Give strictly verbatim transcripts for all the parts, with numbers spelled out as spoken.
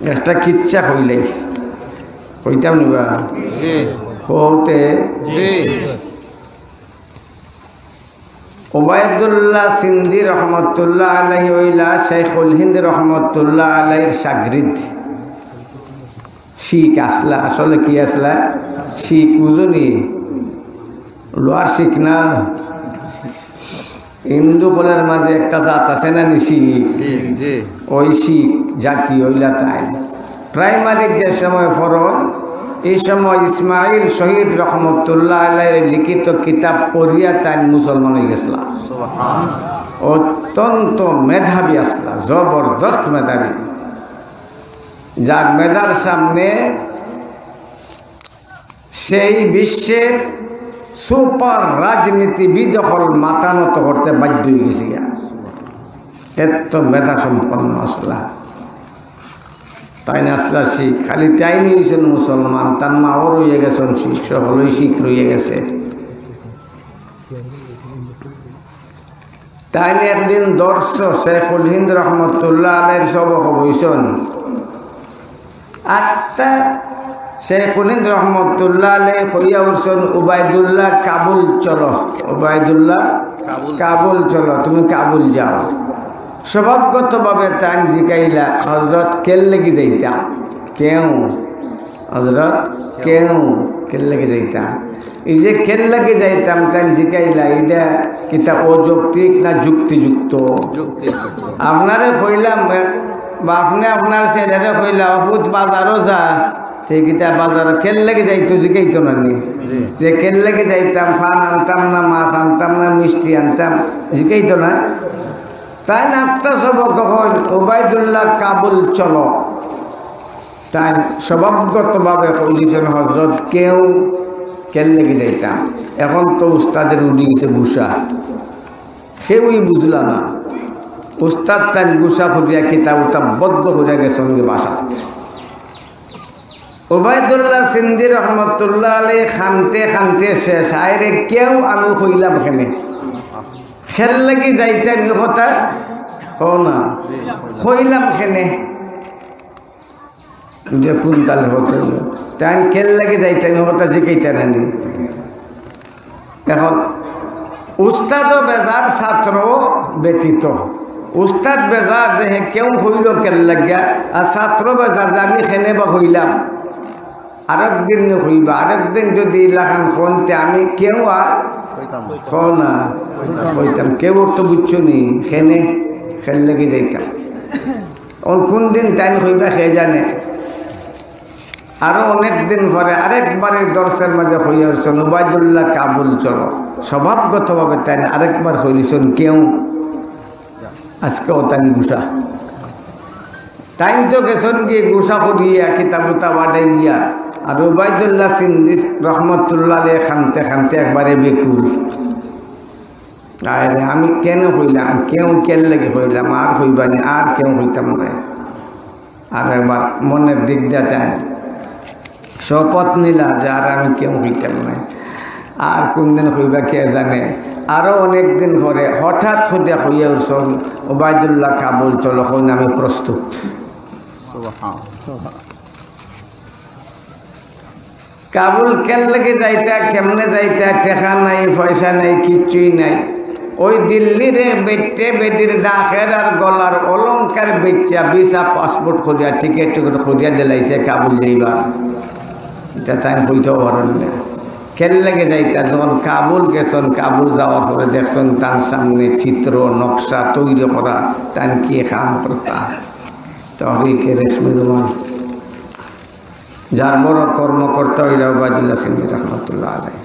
একটা কিচ্ছা কইলাই, কইতাম নিবা? জি। কওতে জি। ওবায়দুল্লাহ সিন্দি রহমতুল্লাহ আলাইহি অইলা শেখুল হিন্দ রহমতুল্লাহ আলাইহির শাগরিদ। শিখ আছলা, আসলে কি আছলা? শিখ, বুঝো নি? লোয়ার শিখ না, হিন্দু অকলর মাঝে একটা জাত আছে না নি, শিখ? জি, জি। ওই শিখ জাতি অইলা তাইন। প্রাইমারিত যে সময় পড়ইন, এই সময় ইসমাইল শহীদ রহমতুল্লাহ আলাইহির লিখিত কিতাব পড়িয়া তাইন মুসলমান অইগেছলা। সুবহান। অত্যন্ত মেধাবী আছলা, জবরদস্ত মেধাবী। যার মেধার সামনে সেই বিশ্বের সুপার রাজনীতিবিদ অকল মাথা নত করতে বাধ্য অইগেছে গিয়া। এত মেধা সম্পন্ন আছলা। তাইন আছলা শিখ, খালি তাইন অইছইন মুসলমান, তান মাও রইয়া গেছইন শিখ, সকলেই শিখ রইয়া গেছে। তাইন একদিন দর্শ শেখুল হিন্দ রহমতুল্লাহ আলাইহির সবক বইছইন। আত্তা শেখুল হিন্দ রহমতুল্লাহ আলাইহি কইয়া উঠছইন, "উবায়দুল্লাহ কাবুল চলো, উবায়দুল্লাহ কাবুল। কাবুল চলো, তুমি কাবুল যাও।" স্বভাবগতভাবে তাইন জিকাইলা, "হজরত, কের লাগি যাইতাম?" "কেউ।" "হজরত, কেউ, কের লাগি যাইতাম?" এই যে কের লাগি যাইতাম, তাইন জিকাইলা, ইটা কিতা অযৌক্তিক না যুক্তিযুক্ত? যুক্তিযুক্ত। আপনারে কইলাম, বা আপনে আপনার ছেলেরে কইলা, "ও পুত, বাজারো যা", তে কিতা বাজারো কের লাগি যাইতো জিকাইতো না নি? জি। যে কের লাগি যাইতাম, পান আনতাম না, মাছ আনতাম না, মিষ্টি আনতাম, জিকাইতো না? তাইন আত্তা সবক কইন, "উবায়দুল্লাহ কাবুল চলো।" তাইন স্বভাবগতভাবে কইলিছইন, "হজরত, কেউ কের লাগি যাইতাম।" এখন তো উস্তাদের উঠি গেছে গুসা, কেউই বুঝলা না। উস্তাদ তাইন গুসা করিয়া কিতাব উতাব বদ্ধ করিয়া গেছইন গি বাসাত। উবায়দুল্লাহ সিন্দি রহমতুল্লাহ আলাইহি কানতে কানতে শেষ, "আয় রে, কেউ আমি কইলাম কেনে? কের লাগি যাইতাম ই কথা কও না, কইলাম কেনে?" যে কোন কালে হতো, তাইন কের লাগি যাইতাম ই কথা জিকাইতা না নি? এখন উস্তাদও বেজার, ছাত্রও ব্যথিত। উস্তাদ বেজার যে হে কেউ কইলো কের লাগিয়া, আর ছাত্র বেজার যে আমি কেনে বা কইলাম। আরেক দিন নি কইবা, আরেক দিন যদি ইলাখান কইন তে আমি কেউ আর কইতাম না। কও না, কইতাম। কেউ তো বুঝছো নি, কেনে, কের লাগি যাইতাম। অন কোন দিন তাইন কইবা কে জানে। আরো অনেক দিন পরে আরেকবার এই দর্শর মাঝে কইয়া উঠছইন, "উবায়দুল্লাহ কাবুল চলো।" স্বভাবগতভাবে তাইন আরেকবার কইলিছইন, "কেউ।" আজকেও তাইন গুসা। তাইন তো গেছইন গিয়া গুসা করিয়া কিতাব উতাব আডাইয়া, আর উবায়দুল্লাহ সিন্দি রহমতুল্লাহ আলাইহি কানতে কানতে একবারে বেকুল। "আয় রে, আমি কেনে কইলাম, কেউ কের লাগি কইলাম, আর কইবা নি, আর কেউ কইতাম না।" আর একবার মনের দিক দিয়া তাইন শপথ নিলা যে আর আমি কেউ কইতাম না, আর কোন দিন কইবা কে জানে। আরো অনেক দিন পরে হঠাৎ করিয়া কইয়া উঠছইন, "উবায়দুল্লাহ কাবুল চলো, কইন আমি প্রস্তুত।" সুবহান। কাবুল কের লাগি যাইতা, কেমনে যাইতা, টেকা নাই, পয়সা নাই, কিচ্ছুই নাই। ওই দিল্লির এক বেটে বেটির নাকের আর গলার অলংকার বেচিয়া ভিসা পাসপোর্ট করিয়া টিকিট টিকিট করিয়া দিলাইছে কাবুল যাইবার। ইটা তাইন কইতাও পারইন না। কের লাগি যাইতা, যখন কাবুল গেছইন, কাবুল যাওয়ার পরে দেখছইন তান সামনে চিত্র নকশা তৈরি করা, তাইন কি কাম করতা। তহরিকে রেশমি রুমাল। যার বড় কর্মকর্তা অইলা উবায়দুল্লাহ সিন্দি রহমতুল্লাহ আলাইহি।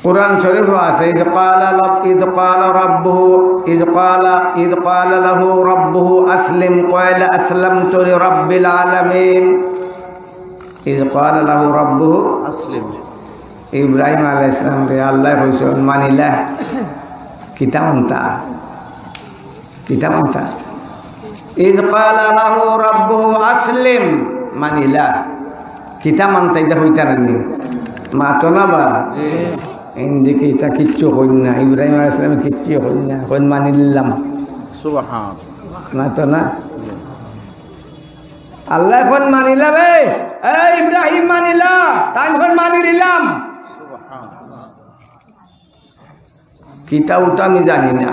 কোরআন শরীফও আছে, "إذ قال رب-، إذ قال ربه، إذ قال، إذ قال له ربه أسلم، قال أسلمت لرب العالمين।" إذ قال له ربه أسلم। ইব্রাহিম আলাইহিস সালামরে আল্লায় কইছইন, "মানিলা।" কিতা মানতা? কিতা মানতা? "إذ قال له ربه أسلم", মানিলা। কিতা মানতা, ইটা কইতা না নি? মাতো না বা? ইন দেখি ইতা কিচ্ছু কইন না, ইব্রাহিম আলাইহিস সালামে কিচ্ছু কইন না, কইন, "মানিলাম।" সুবহান। মাতো না? আল্লায় কইন মানিলা বে, এ ইব্রাহিম মানিলা, তাইন কইন মানি নিলাম। কিতা অটা আমি জানি না।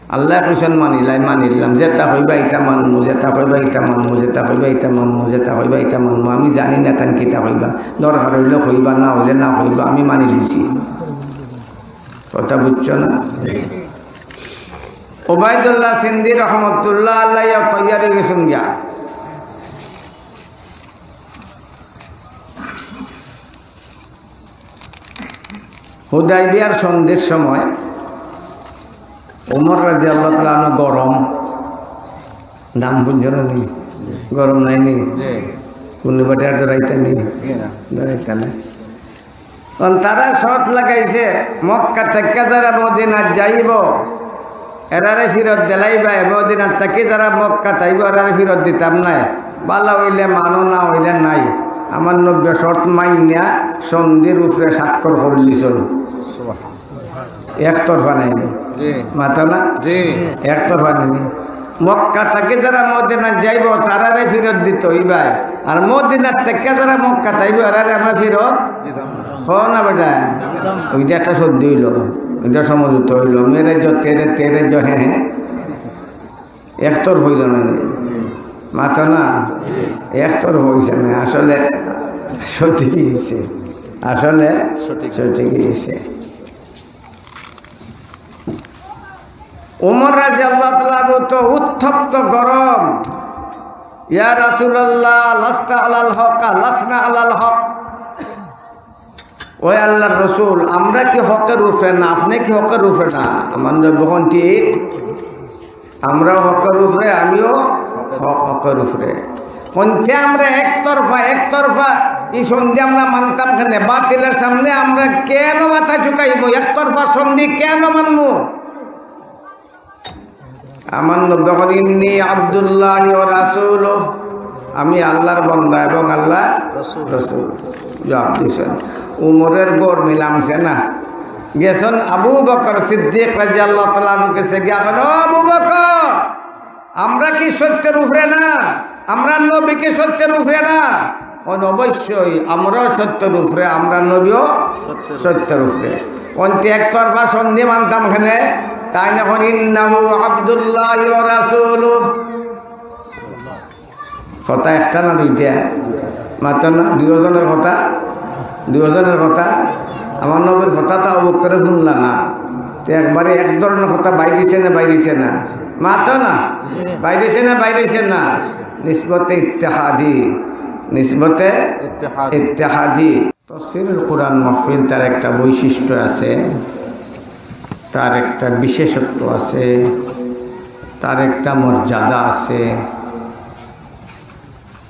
আল্লায় কইছইন মানিলাই, মানিলাম। যেটা কইবা ইটা মানমু, যেটা কইবা ইটা মানমু, যেটা কইবা ইটা মানমু, যেটা কইবা ইটা মানমু। আমি জানি না তাইন কিতা কইবা। দরকার অইলে কইবা, না অইলে না কইবা, আমি মানি নিছি। কথা বুঝছো না? ওবায়দুল্লাহ সিন্দি রহমতুল্লাহ আলাইহি তৈয়ার অই গেছইন গিয়া। হুদায়বিয়ার সন্ধির সময় ওমর রাদিয়াল্লাহু তাআলা আনহু গরম, নাম বুঝছো না নি? গরম নাই নি? কুনু বাটে আর ডরাইতা নি? ডরাইতা না। কারণ তারা শর্ত লাগাইছে, মক্কা থাকি যারা মদিনাত যাইবো, এরারে ফিরত দিলাইবায়, মদিনাত থাকি যারা মক্কাত আইবো, এরারে ফিরত দিতাম নায়। ভালা অইলে মানো, না অইলে নাই। আমার নবীয়ে শর্ত মাইন্না সন্ধির উপরে স্বাক্ষর করিলিছইন। একতরফা নায় নি? জি। মাতো না? জি। একতরফা নায় নি? মক্কা থাকি যারা মদিনাত যাইবো, তারারে ফিরত দিতো অইবায়। আর মদিনাত থাকি যারা মক্কাত আইবো, এরারে আমরা ফিরত দিতাম না। কও না বেটা? দিতাম না। অইটা একটা সন্ধি অইলো, অইটা সমঝোতা অইলো। মেরে জো তেরে, তেরে জো হে হে। একতরফা অইলো না নি? মাতো না? একতরফা অইছে না, আসলে সঠিক অইছে, আসলে সঠিক। সঠিক অইছে। ওমর রাদিয়াল্লাহু তাআলা আনহু তো উত্তপ্ত গরম। ইয়া রাসূলুল্লাহ, লাস্তা আলাল হক, লাসনা আলাল হক। ওই আল্লাহর রসুল, আমরা কি হকের উপরে না? আপনি কি হকের উপরে না? আমার নবী কইন ঠিক, আমরাও হকের উপরে, আমিও হক-, হকের উপরে। কইন তে আমরা একতরফা, একতরফা ই সন্ধি আমরা মানতাম কেনে? বাতিলের সামনে আমরা কেন মাথা ঝুঁকাইবো? একতরফা সন্ধি কেন মানমু? আমার নবী কইন, "ইন্নী আব্দুল্লাহি ওয়া রাসূলুহু", আমি আল্লাহর বান্দা এবং আল্লাহর রসুল। রসুল। জবাব দিছইন। উমরের গরমি লামছে না। গেছইন আবু বকর সিদ্দিক রাদিয়াল্লাহু তাআলা আনহুর গেছে গিয়া কইন, "ও আবু বকর, আমরা কি সত্যের উপরে না? আমরার নবী কি সত্যের উপরে না?" কইন, "অবশ্যই, আমরাও সত্যের উপরে, আমরার নবীও সত্যের উপরে।" কইন তে একতরফা সন্ধি মানতাম কেনে? তাইন কইন, "ইন্নাহু আব্দুল্লাহি ওয়া রাসূলুহু।" কথা একটা না দুইটা? মাতো না, দুইজনের কথা, দুইজনের কথা। আমার নবীর কথা তো আবু বকরে হুনলা না। তে একবারে এক ধরনের কথা বাইর অইছে না, বাইর অইছে না? মাতো না, বাইর অইছে না, বাইর অইছে না? নিসবতে ইত্তেহাদি, নিসবতে ইত্তেহাদি। ইত্তেহাদি। তফসিরুল কোরআন মাহফিল তার একটা বৈশিষ্ট্য আছে, তার একটা বিশেষত্ব আছে, তার একটা মর্যাদা আছে।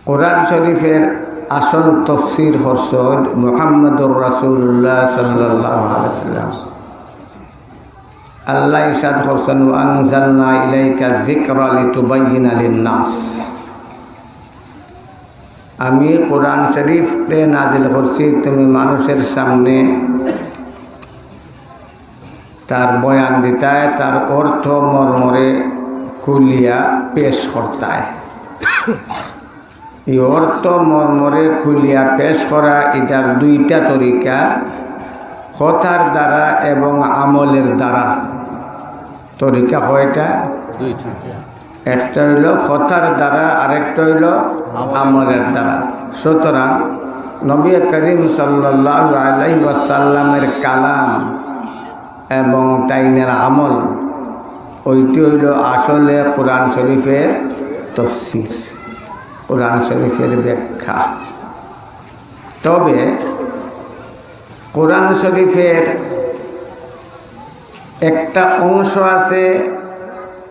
কোরআন শরীফের আসল তফসির করছইন মুহাম্মদুর রাসূলুল্লাহ সাল্লাল্লাহু আলাইহি ওয়াসাল্লাম। আল্লাহ ইরশাদ করছইন, "ওয়া আনজালনা ইলাইকা যিকরা লিতুবায়্যিনা লিন-নাস।" আমি কোরআন শরীফরে নাজিল করছি তুমি মানুষের সামনে তার বয়ান দিতায়, তার অর্থ মর্মরে খুলিয়া পেশ করতায়। এই অর্থ মর্মরে খুলিয়া পেশ করা, ইটার দুইটা তরিকা, কথার দ্বারা এবং আমলের দ্বারা। তরিকা কয়টা? দুইটা। একটা অইলো কথার দ্বারা, আরেকটা অইলো আমলের দ্বারা। সুতরাং নবী করিম সাল্লাল্লাহু আলাইহি ওয়াসাল্লামের কালাম এবং তাইনের আমল, ওইটি অইলো আসলে কোরআন শরীফের তফসির, কোরআন শরীফের ব্যাখ্যা। তবে কোরআন শরীফের একটা অংশ আছে,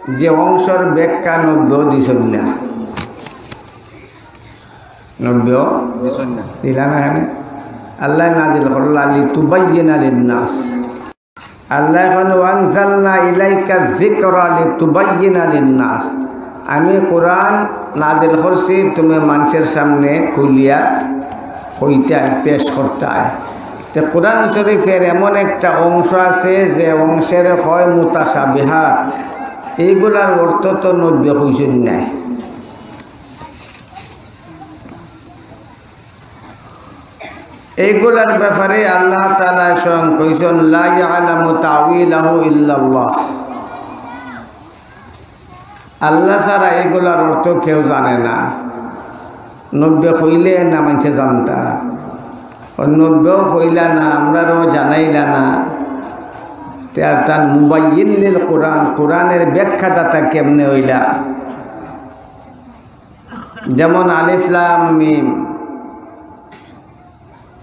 যে অংশর ব্যাখ্যা নবীও দিছইন না। নবীও দিছইন না। দিলা না কেনে? আল্লাহ নাজিল করলা লিতুবায়্যিনা লিন-নাস। আল্লাহ কইন, "ওয়া আনজালনা ইলাইকা যিকরা লিতুবায়্যিনা লিন-নাস।" আমি কোরআন নাজিল করছি তুমি মানুষের সামনে খুলিয়া কইতায়, পেশ করতায়। তে কোরআন শরীফের এমন একটা অংশ আছে যে অংশরে কয় মুতাশাবিহাত, এইগুলার অর্থ তো নবীয়ে কইছইন নায়। এইগুলার ব্যাপারে আল্লাহ তাআলা স্বয়ং কইছইন, "লা ইয়ালামু তা'ওয়িলাহু ইল্লাল্লাহ।" আল্লাহ ছাড়া এইগুলার অর্থ কেউ জানে না। নবীয়ে কইলে না মানষে জানতা, অউ নবীয়েও কইলা না, আমরারেও জানাইলা না। তে আর তান মুবায়্যিন লিল কোরআন, কোরআনের ব্যাখ্যাদাতা কেমনে অইলা? যেমন আলিফ লাম মিম,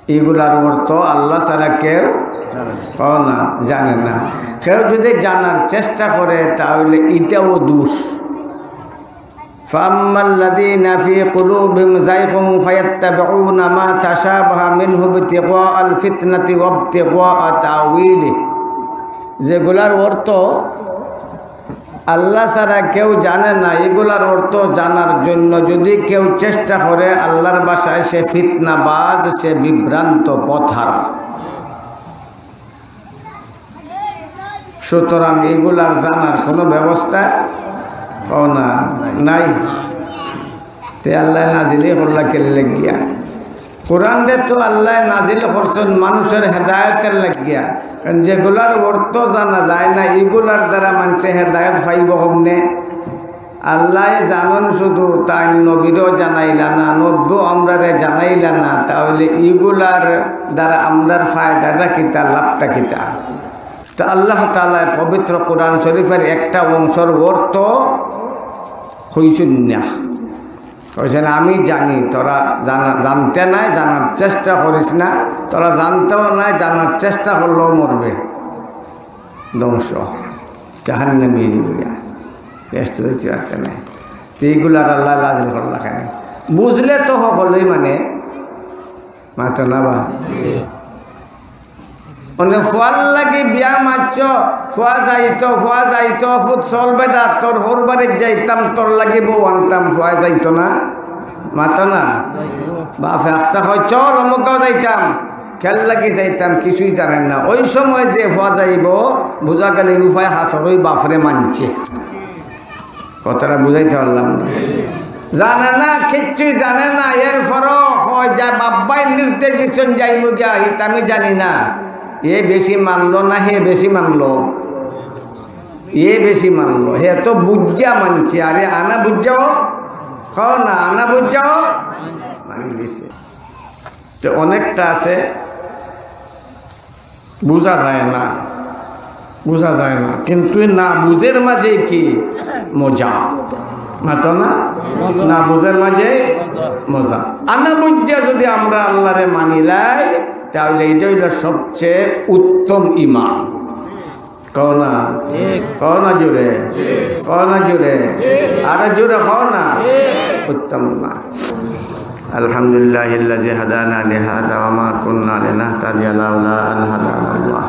এইগুলার অর্থ আল্লাহ ছাড়া কেউ, ও না, জানে না। কেউ যদি জানার চেষ্টা করে, তাহলে ইটাও দোষ। فأما الذين في قلوبهم زيغ فيتبعون ما تشابه منه ابتغاء الفتنة وابتغاء تأويله। যেগুলার অর্থ আল্লাহ ছাড়া কেউ জানে না, এগুলার অর্থ জানার জন্য যদি কেউ চেষ্টা করে, আল্লাহর ভাষায় সে ফিতনাবাজ, সে বিভ্রান্ত পথহারা। সুতরাং এগুলার জানার কোনো ব্যবস্থা, ও না, নাই। তে আল্লাহ নাজিলই করলা কেল্লে গিয়া? কোরআনরে তো আল্লাহ নাজিল করছইন মানুষের হেদায়েতের লাগিয়া। কারণ যেগুলার অর্থ জানা যায় না, এগুলার দ্বারা মানষে হেদায়েত পাইবো কেমনে? আল্লাহ জানইন শুধু, তাইন নবীরেও জানাইলা না, নবীও আমরারে জানাইলা না, তাহলে এগুলার দ্বারা আমরার ফায়দাটা কিতা, লাভটা কিতা? তো আল্লাহ তাআলা পবিত্র কোরআন শরীফের একটা অংশর অর্থ কইছইন না। কইছইন, "আমি জানি, তোরা জানা-, জানতে নায়, জানার চেষ্টা করিস না, তোরা জানতেও নায়, জানার চেষ্টা করলেও মরবে, ধ্বংস, জাহান্নামী হইয়া, বেহেস্ত যাইতে পারতে নায়।" তো এইগুলার আল্লাহ নাজিল করলা কেনে? বুঝলে তো হকলেই মানে, মাতো না বা? মানে, ফুয়ার লাগি বিয়া মাতছ, ফুয়া যাইতো, ফুয়া যাইতো, ফুত চল বেটা, তোর হউর বাড়িত যাইতাম, তোর লাগি বউ আনতাম, ফুয়া যাইতো না? মাতো না? বাফে আখতা কয়, "চল, অমুক গাঁও যাইতাম।" কেল্লাগি যাইতাম, কিছুই জানইন না। ওই সময় যে ফুয়া যাইবো, বুঝা গেল, এই উপায় হাসর ওই বাফরে মানছে। কথাটা বুঝাইতে পারলাম না? জানে না, কিচ্ছুই জানে না। এরপরও কয় যে, "বাব্বায় নির্দেশ দিছইন, যাইমু গিয়া, হিতা আমি জানি না।" এ বেশি মানলো না হে বেশি মানলো? এ বেশি মানলো। হে তো বুঝিয়া মানছে, আরে আনা বুঝাও, কও না, আনা বুঝাও, মানি দিছে। তো অনেকটা আছে, বুঝা যায় না, বুঝা যায় না, কিন্তু এই না বুঝের মাঝে কি মজা, মাতো না? না বুঝের মাঝে মজা। আনা বুঝিয়া যদি আমরা আল্লাহরে মানিলাই, তাহলে এটা হইল সবচেয়ে উত্তম ইমান। কও না? কও না জোরে? কও না জোরে? আরো জোরে কও না? উত্তম ইমান। الحمد لله الذي هدانا لهذا وما كنا لنهتدي لولا أن هدانا الله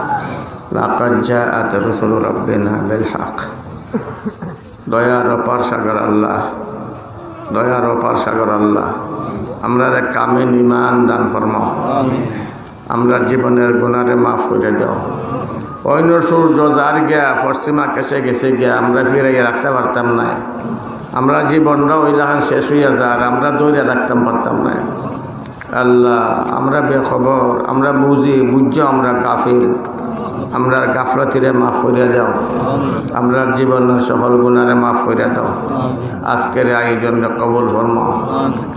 لقد جاءت رسل ربنا بالحق। দয়ার অপার সাগর আল্লাহ, দয়ার অপার সাগর আল্লাহ, আমরারে কামিল ইমান দান ফরমাও। আমরার জীবনের গুনারে মাফ করি দেও। অইন্য সূর্য যার গিয়া, পশ্চিম আকাশে গেছে গিয়া, আমরা ফিরাইয়া রাখতে পারতাম নায়। আমরার জীবনটা ওই লাখান শেষ হইয়া যার, আমরা ধরিয়া রাখতাম পারতাম নায়। আল্লাহ, আমরা বেখবর, আমরা বুঝি, বুঝিয়াও আমরা গাফিল। আমরার গাফলতিরে মাফ করিয়া দেও। আমরার জীবনের সকল গুনারে মাফ করিয়া দেও। আজকের আয়োজনরে কবুল ফরমাও।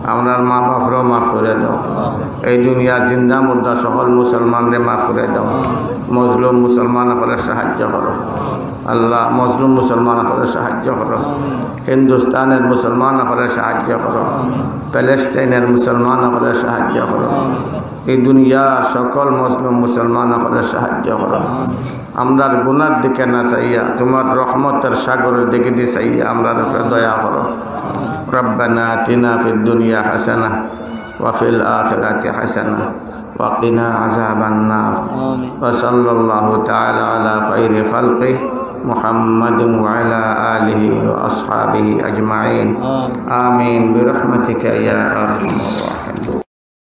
আমরার মা বাপরেও মাফ করিয়া দেও। এই দুনিয়ার জিন্দা মুর্দা সকল মুসলমানরে মাফ করিয়া দেও। মজলুম মুসলমান অকলরে সাহায্য করো। আল্লাহ, মজলুম মুসলমান অকলরে সাহায্য করো। হিন্দুস্তানের মুসলমান অকলরে সাহায্য করো। প্যালেস্টাইনের মুসলমান অকলরে সাহায্য করো। এই দুনিয়ার সকল মজলুম মুসলমান অকলরে সাহায্য করো। আমরার গুনার দিকে না চাইয়া, তোমার রহমতের সাগরের দিকে দি চাইয়া আমরার উপরে দয়া করো। ربنا آتنا في الدنيا حسنة وفي الآخرة حسنة وقنا عذاب النار. وصلى الله تعالى على خير خلقه محمد وعلى آله وأصحابه أجمعين. آمين برحمتك يا أرحم الراحمين.